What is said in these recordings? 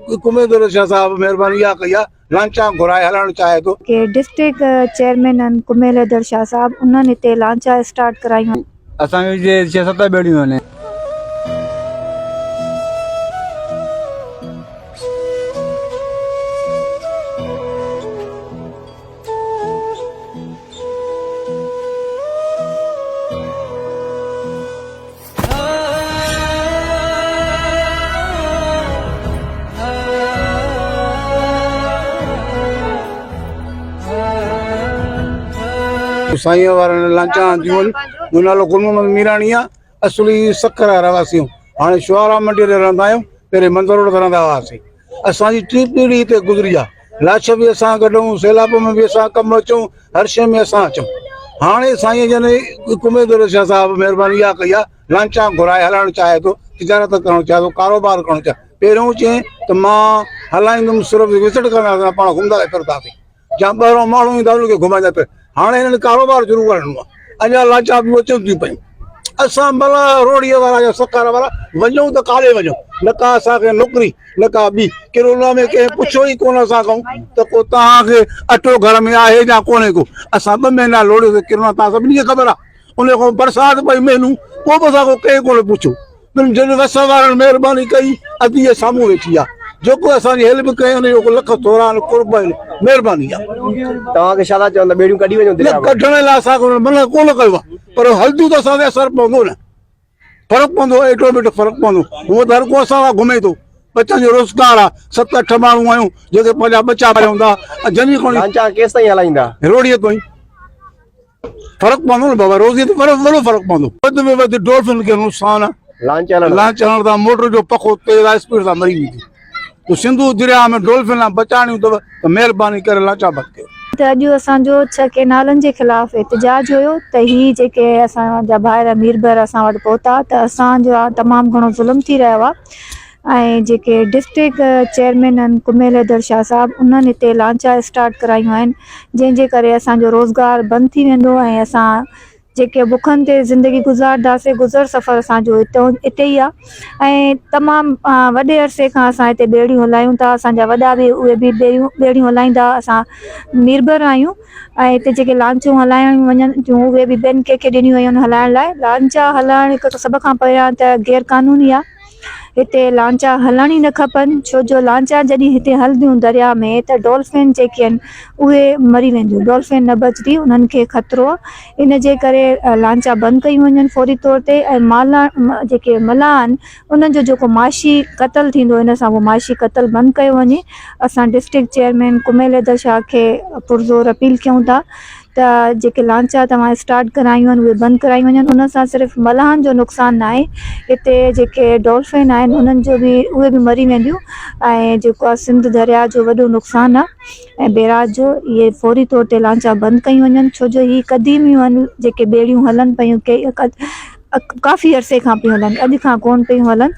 ڪميد شاهه صاحب مهرباني اها ڪئي آهي لانچا گهرائي هلائڻ چاهي ٿو. ڪي ڊسٽرڪٽ چيئرمين آهن ڪميل حيدر شاهه صاحب انهن هتي لانچا اسٽارٽ ڪرايون آهن. اسان جون ڇهه ست ٻيڙيون آهن. سائين وارن لانچا آنديون آهن منهنجو نالو گل محمد ميراڻي آهي اصلي سکر جا رهواسي آهيون هاڻي شوارا منڊي تي رهندا آهيون پهرين مندر روڊ تي رهندا هئاسين اسان جي ٽي پيڙهي هتي گذري آهي لاش به اسان ڪڍون سيلاب ۾ به اسان ڪم اچون هر شيء ۾ اسان اچون. هاڻي سائين جن ڪميد شاهه صاحب مهرباني اها ڪئي آهي لانچا گهرائي هلائڻ چاهي ٿو تجارت ڪرڻ چاهي ٿو ڪاروبار ڪرڻ چاهي پهريون چيائين ته مان هلائيندم صرف وزٽ ڪنداسين پاڻ گهمندا ڦرنداسين جا ٻاهران ماڻهو ايندا انهن کي گهمائيندا پيا هاڻي هنن ڪاروبار شروع ڪرڻو آهي اڃا لانچا به اچن ٿيون پيون اسان ڀلا روهڙيء وارا يا سکر وارا وڃون ته ڪاڏي وڃون نه ڪا اسان کي نوڪري نه ڪا ٻي ڪرونا ۾ ڪنهن پڇيو ئي ڪونه اسان کان ته ڪو توهان کي اٽو گهر ۾ آهي يا ڪونهي ڪو اسان ٻه مهينا لوڙيوسي ڪرونا توهان سڀني کي خبر آهي ان کان برسات پئي مهينو پوء به اسان کان ڪنهن ڪونه پڇيو جن وس وارن مهرباني ڪئي ادي جي سامهون ويٺي آ جيڪو اسان جي هيلپ ڪئي ان جو لک ٿورا آهن قرب آهن مهرباني آ. توهان کي ڇا ٿا چون ته ٻيڙيون ڪڍي وڃو نه ڪڍڻ لاء اسان کي منع ڪونه ڪيو آ پر هلنديون ته اسان تي اثر پوندو نه فرق پوندو آٽوميٽڪ فرق پوندو هونء ته هر ڪو اسان کان گهمي ٿو ٻچن جو روزگار آ ست اٺ ماڻهو آهيون جيڪي پنهنجا ٻچا پاليون ٿا جني کڻي لانچا ڪيستائين هلائيندا؟ روڙيء تائين. فرق پوندو نه بابا روزي تي وڏو وڏو فرق پوندو وڌ ۾ وڌ ڊولفن کي نقصان آ لانچ هلڻ لانچ هلڻ سان موٽر جو پکو تيز آ اسپيڊ سان مري ويندي تو سنڌو درياء ۾ ڊولفن بچائڻيون اٿو ته مهرباني ڪري لانچا بند ڪيو. ته اڄ اسان جو ڇهه ڪينالن جي خلاف احتجاج هيو ته هي جيڪي اسان جا ڀائر ميربحر اسان وٽ پهتا ته اسان جو تمام گهڻو ظلم ٿي رهيو آ ۽ جيڪي ڊسٽرڪٽ چيئرمين آهن ڪميل حيدر شاهه صاحب انهن هتي لانچا اسٽارٽ ڪرايون آهن جنهن جي ڪري اسان جو روزگار بند ٿي ويندو ۽ اسان جيڪي بکن تي زندگي گذارداسي گذر سفر اسان جو اتو اتي ئي آهي ۽ تمام وڏي عرصي کان اسان هتي ٻيڙيون هلايون ٿا اسان جا وڏا به اهي به ٻيڙيون ٻيڙيون هلائيندا اسان ميربر آهيون ۽ هتي جيڪي لانچون هلايون وڃن ٿيون اهي به ٻين ڪنهن کي ڏنيون ويون آهن هلائڻ لاء لانچا هلائڻ هڪ سڀ کان پهريان ته غير قانوني آهي هتي لانچا هلڻ ئي نه کپن ڇو جو لانچا جڏهن هتي هلنديون درياء ۾ ته ڊولفين جيڪي آهن اهي مري وينديون ڊولفين نه بچندي انهن کي خطرو آهي ان جي ڪري لانچا بند ڪيون وڃن فوري طور تي ۽ مالا جيڪي ملاح آهن انهن جو جيڪو معاشي قتل ٿيندو ان سان اهو معاشي قتل بند ڪيو وڃي اسان ڊسٽرڪٽ چيئرمين ڪميل حيدر شاهه کي پرزور اپيل ڪيون ٿا ته جيڪي لانچا توهان اسٽارٽ ڪرايون آهن اهي بند ڪرايون وڃن ان سان صرف ملاحن جو نقصان ناهي هتي جيڪي ڊولفين آهن انهن جو به اهي به مري وينديون ۽ جيڪو آهي سنڌ درياء جو وڏو نقصان آهي ۽ بيراج جو اهي فوري طور تي لانچا بند ڪيون وڃن ڇو جو هي قديميون آهن جيڪي ٻيڙيون هلن پيون ڪي ڪافي عرصي کان پيون هلن اڄ کان ڪون پيون هلن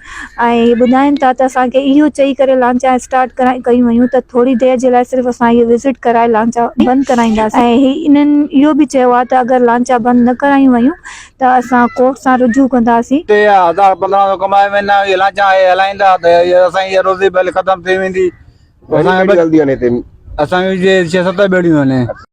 ۽ هي ٻڌائين ٿا ته اسان کي اهو چئي ڪري لانچا اسٽارٽ ڪرائي ڪيون ويون ته ٿوري دير جي لاء صرف اسان اهو وزٽ ڪرائي لانچا بند ڪرائينداسين ۽ هي انهن اهو به چيو آهي ته اگر لانچا بند نه ڪرايون ويون ته اسان ڪورٽ سان رجوع ڪنداسين. ٽي هزار 15 سو ڪمائي ويندا آهيون اهي لانچا اهي هلائيندا ته اسان جي روزي ڀلي ختم ٿي ويندي. گهڻيون ٻيڙيون هلنديون آهن هتي؟ اسان جون ڇهه ست ٻيڙيون آهن.